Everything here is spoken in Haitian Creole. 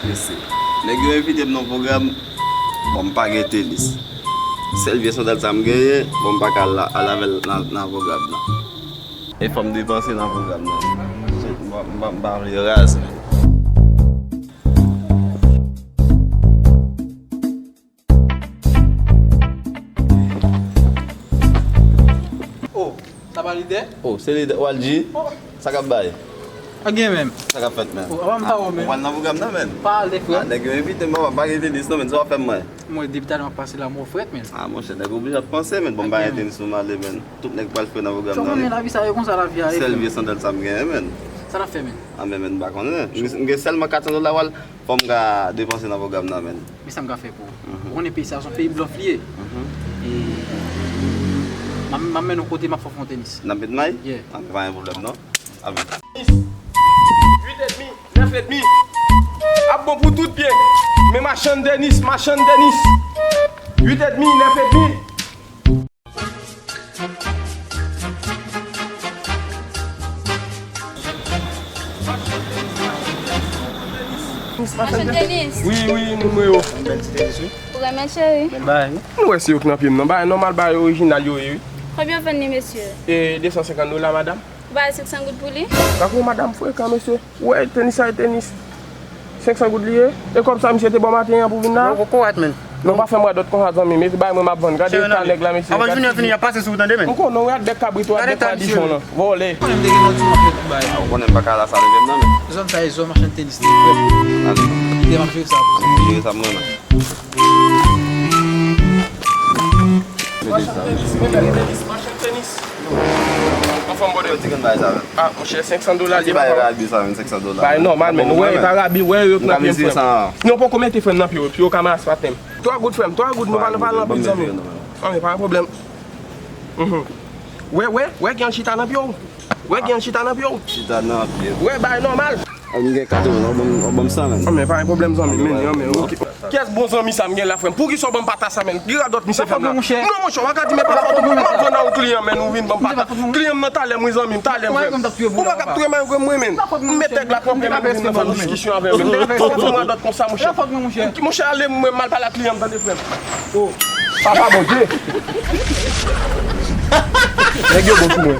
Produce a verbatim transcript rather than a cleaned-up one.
Mesye, nèg yo envite m nan pwogram, bon, m pa gen tenis. Sèl vye sandal sa m genyen, bon, m pa ka al, al avè l nan, nan pwogram nan. E fò m depanse nan pwogram nan. M pa, m pa, m pa vle raz, men. Oh, sa pa lidè? Oh, se lidè, Walji. Oh. Sa k ap bay? Pa gen menm. Sa k ap fèt, men? Oh, apa m pa wè w, men. Ou pral nan pwogram nan, men? Pale, frè. Ah, nèg yo envite m, papa, m pa gen tenis, non, men. Sa w ap fè m, mwen? Mwen, depi talè m ap pase la, m wè w frèt, men. Ah, monchè, nèg oblije ap panse, men. Bon, m pa gen tenis pou m ale, men. Tout nèg pral fè nan pwogram nan, men. Sa w konnen lavi sa, e konsa lavi a ye, frè. Sèl vye sandal sa m genyen, men. Sa n ap fè, men? Ah, men, men, m pa konnen. M gen sèlman kat san dola, wal. Fò m ka depanse nan pwogram nan, men. Men sa m ka fè pou ou. Mhm. Ou konnen peyi sa, se yon peyi blòf li ye. Mhm. E m ap, m ap mennen w kote m ap fè w fè yon tenis. N ap met may? Yeah. Ah, men pa gen pwoblèm, non. Ah, men. Uit edmi, nèf edmi. Ap bon pou tout pye. Men machann tenis, machann tenis. Uit edmi, nèf edmi. Machann tenis. Wi, wi, moun mwen yo. Yon bèl ti tenis, wi. Ou renmen, cheri? Bay. Nou wè se yo k nan pye m nan. Bay nòmal, bay orijinal yo ye, wi. Konbyen w vann li, mesye? E de san senkant dola, madanm. Ou bay senk san goud pou li? Tankou madanm frekan, mesye. Ou wè tenis sa, e tenis. Senk san goud li ye. E kòb sa misye te ba w maten an pou vin la? Yo, kòrèk, men. Non, pa fè m radòt konsa, zanmi m. Epi bay mwen m ap vann. Gade eta nèg la, mesye. Avan jounen an fini, y ap pase sou ou, tande, men. M konnen w radèt kabrit ou, radèt madichon lan. Vòlè. Konnen m te gen yon ti manke pou bay. Ah, ou konnen m pa ka la sa leve m nan, men. Zòn sa e zòn machann tenis li, frè m. Ale. Kite m ap jere sa pou ou. Jere sa m renmen. Machann tenis, men bèl tenis, machann tenis. Anfòm, brother. Ti grenn bagay sa, men. Ah, monchè, senk san dola li ye, papa. Bay rabi sa, men, senk san dola. Bay nòmal, men. Ou wè, e pa rabi, wè, yo k nan pye m, frè m. Non, poko mete frè m nan pye w, pye w ka mal asfaltem. Twa goud, frè m, twa goud, nou pa nan pale anpil, zanmi. Ah, men, pa gen pwoblèm. Mhm. Wè, wè, wè, gen chita nan pye w. Wè, gen chita nan pye w. Chita nan pye. Wè, bay nòmal. Ah, m gen katreven, w ban m, w ban m san, men. Ah, men, pa gen pwoblèm, zanmi, men, men, ok. Kiyès bon zanmi sa m gen la, frè m? Poukisa w ban m pata sa, men? Ki radòt misye fè m la? Non, monchè, w pa ka di, men pa fòt ou, m ap vann a yon kliyan, men, ou vin ban m pata. Kliyan m nan talè m, wi, zanmi m, talè m, frè m. Ou pa ka touye m, frè m, men. M met nèg la kanpe, men, vin nan fè diskisyon avè m, men. Ou fè m radòt konsa, monchè. Monchè, ale, mwen, m al pale ak kliyan m, tande, frè m. Oh. Papa Bondye. Nèg yo bon pou mwen.